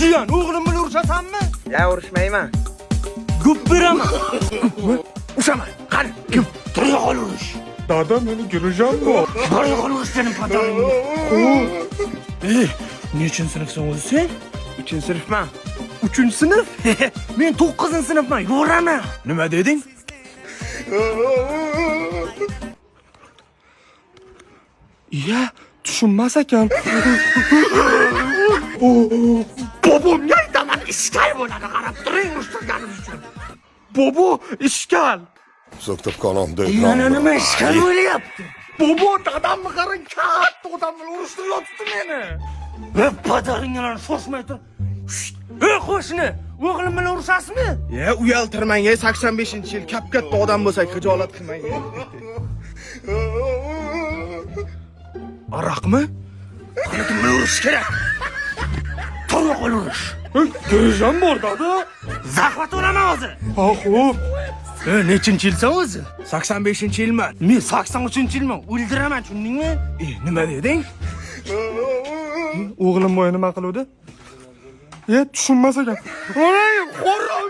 Jiyan, o'g'lim bilan urushasanmi? Ya urushmayman. Gup beraman. Ushaman. Qani, kim? Tura qol urush. Dada meni girujam bor. Bora qol urush sening padaringni. Ey, nechinchi sinfsan o'zi sen? 3-sinfman. 3-sinf? Men 9-sinfman, yo'raman. Nima deding? Iya, tushunmas ekan. Bobomga aytaman, ishkal bo'ladi, qarab turing urushtirganim uchun. Bobo, ishkal. Yana nima ishkal bo'lyapti? Bobo, dadamni qarang, katta odam bilan urushtirib yotibdi meni. Ey, padaringlarni shoshmay tur. Sht! Ey, qo'shni, o'g'lim bilan urushasizmi? Ya uyaltirmang, 85-yil kap-katta odam bo'lsak xijolat qilmang. Aroqmi? Qani kim bilan urush kerak? Tura qol urush. Girujam bor, dada. Zahmat olaman hozir. Ha, xo'p. Ey, nechinchi yilsan o'zi? 85-yilman. Men 83-yilman. O'ldiraman, tushundingmi? E, nima deding? O'g'lim boya nima qiluvdi? E, tushunmas ekan. Voy, xo'roz.